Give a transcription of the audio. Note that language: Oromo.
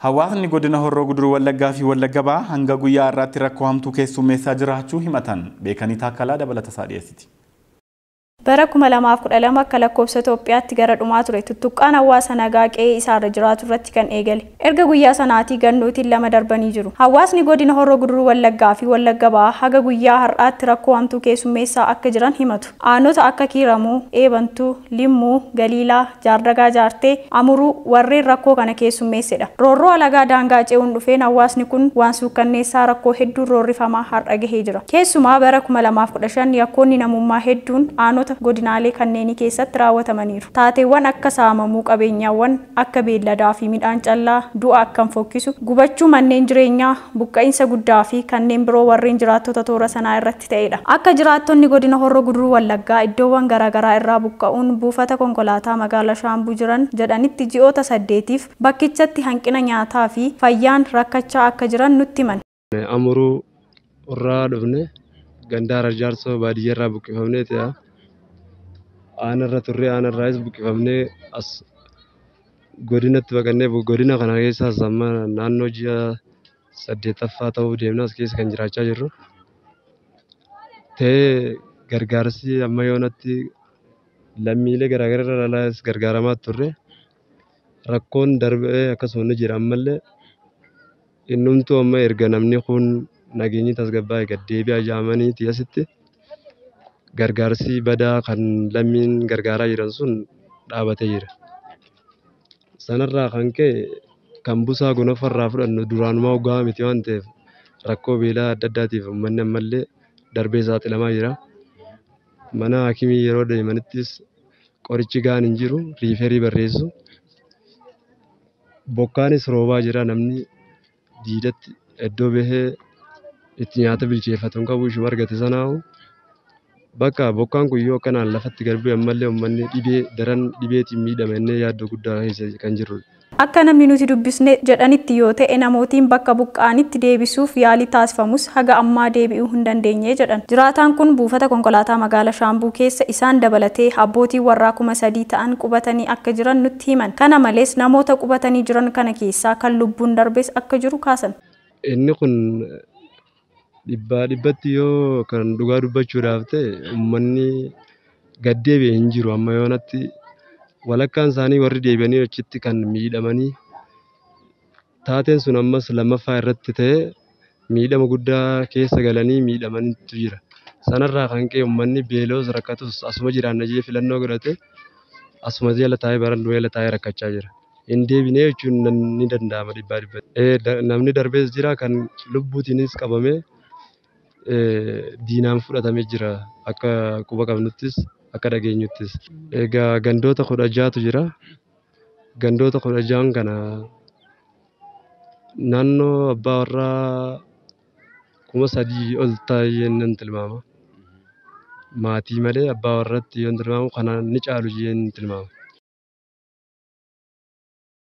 Hawaasni godina Horroo Guduruu Wallaggaa fi Wallagga Bahaa hanga guyyaa har'aatti rakkoo hamtuu keessummeessaa jiraachuu himatan. Beekanii Taakkalaa dabalata isaa dhiyeessiti. Bara 2012 akka lakkoofsa Itoophiyaatti gara dhumaa ture tuttuqqaan hawaasa nagaa qe'ee isaarra jiraatu irratti kan eegale. Erga guyyaa sanaatii gannootiin 2 darbanii jiru. Hawaasni godina Horroo Guduruu Wallaggaa fi Wallagga Bahaa haga guyyaa har'aatti rakkoo hamtuu keessummeessaa akka jiran himatu. Aanota akka Kiiramuu, Eebantuu, Limmuu, Galiilaa, Jaardagaa Jaartee, Amuruu warreen rakkoo kana keessummeessedha. Roorroo alagaa daangaa ce'uun dhufeen hawaasni kun waan suukkanneessaa rakkoo hedduun roorrifamaa har'a gahee jira. Keessumaa bara 2015 yakkoonni namummaa hedduun aanota godinaalee kanneenii keessatti raawwatamaniiru. Taateewwan akka saamamuu qabeenyaawwan akka beelladaa fi midhaan callaa, du'a akkam fokkisu, gubachuu manneen jireenyaa, buqqa'insa guddaa fi kanneen biroo warreen jiraattota toora sanaa irratti ta'edha. Akka jiraattonni godina Horroo Guduruu Wallaggaa iddoowwan garaagaraa irraa buqqa'uun buufata konkolaataa magaalaa Shaambuu jiran jedhanitti ji'oota 8tiif bakkichatti hanqina nyaataa fi fayyaan rakkachaa akka jiran nutti himan. Amuruu irraa dhufne gandaara jaarsoo baadiyyaa irraa buqqifamnee ta'a. Aanarra turre aanarraayis buqqifamnee as godinatti baqannee godina kana keessaas amma naannoo ji'a 8ffaa ta'uu deemna as keessa kan jiraachaa jirru. Ta'ee gargaarsi amma yoonatti lammiilee garaagaraa irraas gargaaramaa turre rakkoon darbee akkasuma ni jira ammallee innumtuu amma erga namni kun nageenyi tasgabbaa'e gad deebi'aa jaamaniiti asitti gargaarsi badaa kan lammiin gargaaraa jiran sun dhaabatee jira. Sanarraa kan ka'e kan busaa gonofarraa fudhannu duraanumaa hoggaa miti waan ta'eef rakkoo beelaa adda addaatiif uummanni ammallee darbee saaxilamaa jira. Mana hakimii yeroo deemanittis qorichi gahaan hin jiru riiferii barreessu. Bokkaanis roobaa jira namni diidatti iddoo bahee itti nyaata bilcheeffatu hin qabu ishuma argate sanaawu. Bakka bokkaan kun yoo akkanaan lafatti gad bu'e ammallee uummanni dhibee daran dhibeetiin miidhama innee yaaddoo guddaa keessa kan jirrudha. Akka namni nuti dubbisne jedhanitti yoo ta'e namootiin bakka buqqa'anitti deebisuuf yaalii taasifamus haga ammaa deebi'uu hin dandeenye jedhan. Jiraataan kun buufata konkolaataa magaalaa Shaambuu keessa isaan dabalatee abbootii warraa 3000 ta'an qubatanii akka jiran nutti himan. Kana malees namoota qubatanii jiran kana keessaa kan lubbuun darbes akka jiru kaasan. Inni kun dhibbaa dhibbatti yoo kan dhugaa dubbachuudhaaf ta'e uummanni gad deebi'e hin jiru amma yoonatti walakkaan isaanii warri deebi'anii achitti kan miidhamanii taateen sun ammas lammaffaa irratti ta'e miidhama guddaa keessa galanii miidhamanitu jira. Sanarraa kan ka'e uummanni beela'us rakkatus asuma jiraanna jee filannoo godhate asuma jala taa'ee baranduu jala taa'ee rakkachaa jira. Hin deebinee jechuun ni danda'ama dhibbaa dhibbatti. Namni darbees jira kan lubbuutiinis qabamee diinaan fudhatamee jira akka quba qabnuttis akka dhageenyuttis. Egaa gandoota 16tu jira. Gandoota 16 kana naannoo abbaa warraa 3000 ol ta'ee nan tilmaama. Maatii malee abbaa warraatti yoon tilmaamu kana ni caalu jeen tilmaama.